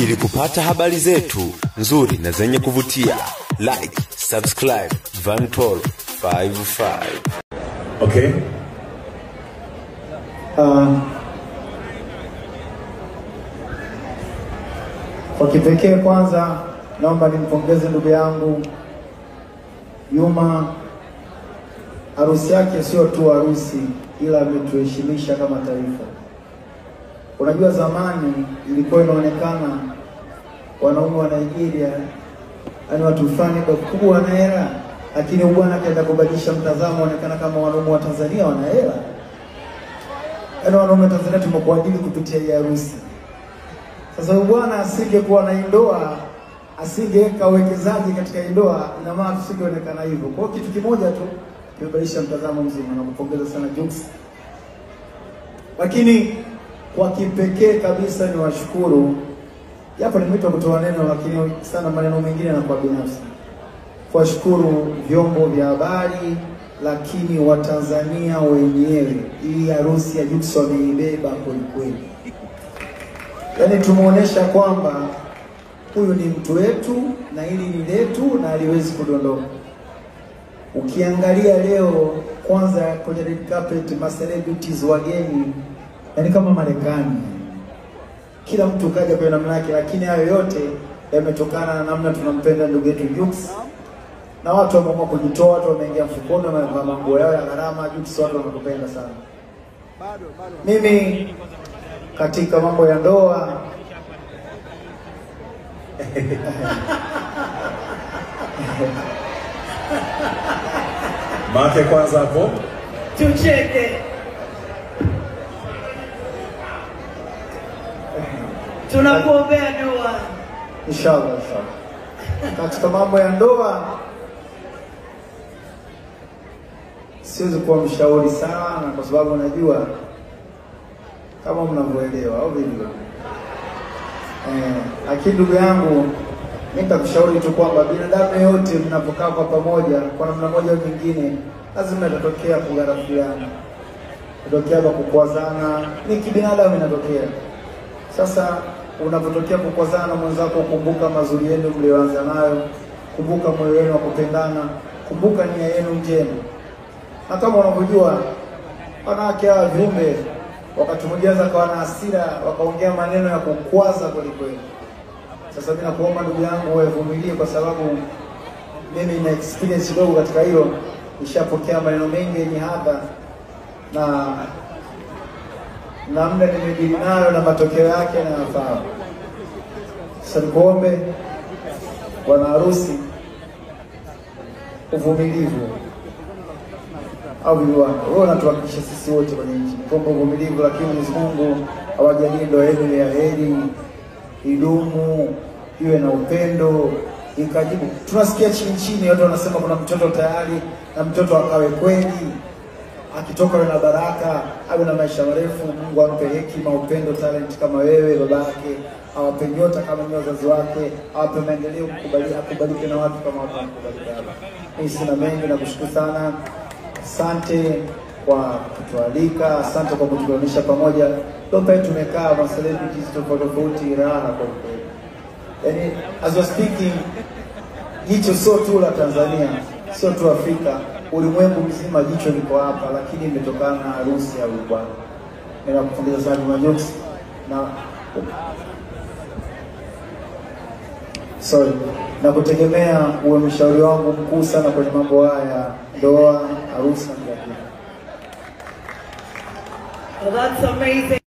Ili kupata habari zetu nzuri na zenye kuvutia, like, subscribe Vantor 55. Okay. Kwa kipekee kwanza naomba nimpongeze ndugu yangu Juma. Harusi yake sio tu harusi, ila ametuheshimisha kama taifa. Unajua zamani ilikuwa inaonekana wanaume wa Nigeria yani watu fulani wakubwa wana hela, lakini bwana akaenda kubadilisha mtazamo, inaonekana kama wanaume wa Tanzania wana hela. Yaani wanaume wa Tanzania tumekuajiri kupitia hii harusi. Sasa bwana asingekuwa na ndoa, asingeweka uwekezaji katika ndoa, ina maana tusingeonekana hivyo. Kwa hiyo kitu kimoja tu kimebadilisha mtazamo mzima, na kupongeza sana Jux. Lakini kwa kipekee kabisa ni washukuru, japo nimeitwa kutoa neno lakini sana maneno mengine na kwa binafsi, kuwashukuru vyombo vya habari, lakini Watanzania wenyewe. Hii harusi ya Jux wameibeba kweli kweli. Yaani tumuonesha kwamba huyu ni mtu wetu na hili ni letu na haliwezi kudondoka. Ukiangalia leo kwanza kwenye red carpet, ma celebrities wageni, yani kama Marekani, kila mtu kaja kwa namna yake, lakini hayo yote yametokana na namna tunampenda ndugu yetu Jux. Na watu wameamua kujitoa, watu wameingia mfukoni, wamevaa manguo yao ya gharama. Jux, watu wanakupenda sana. Mimi katika mambo ya ndoa Make kwanza hapo tucheke. Tunakuombea dua. Inshallah, inshallah. Katika mambo ya ndoa siwezi kuwa mshauri sana, kwa sababu najua kama mnavyoelewa au vipi. Lakini ndugu yangu, mimi nitakushauri tu kwamba binadamu yote mnapokaa kwa pamoja, kwa namna moja au nyingine lazima itatokea kugharafiana, kutokea kwa kukwazana, ni kibinadamu inatokea. Sasa unapotokea kukwazana na mwenzako, kumbuka mazuri yenu mlioanza nayo, kumbuka moyo wenu wa kupendana, kumbuka nia yenu njema. Na kama unavyojua wanawake hawa viumbe, wakati mwingine wakawa na hasira, wakaongea maneno ya kukwaza kweli kweli. Sasa mimi nakuomba ndugu yangu wewe vumilie, kwa sababu mimi nina experience kidogo katika hilo. Nishapokea maneno mengi yenye hapa na namna nimedili nayo na matokeo yake na nafahamu. Sasa nikuombe bwana harusi uvumilivu. Au viwana, wewe unatuwakilisha sisi wote kwenye nchi. Nikuombe uvumilivu, lakini Mwenyezi Mungu awajalie ndoa yenu ya heri, idumu, iwe na upendo, ikajibu. Tunasikia chini chini watu wanasema kuna mtoto tayari, na mtoto akawe kweli, akitoka awe na baraka, awe na maisha marefu. Mungu ampe hekima, upendo, talent kama wewe babake, awape nyota kama nyota wazazi wake, awape maendeleo, akubalike na watu kama watu wanakubalika hapa. Mimi sina mengi, na kushukuru sana. Asante kwa kutualika, asante kwa kutuunganisha pamoja. Leo tumekaa na celebrities tofauti tofauti, raha kwa kweli. Yaani as we speaking, jicho sio tu la Tanzania, sio tu Afrika, ulimwengu mzima jicho liko hapa, lakini imetokana na harusi ya huyu bwana. Ninakupongeza sana Juma Jux na sorry, na kutegemea uwe mshauri wangu mkuu sana kwenye mambo haya, ndoa, harusi na kila kitu. Well, that's amazing.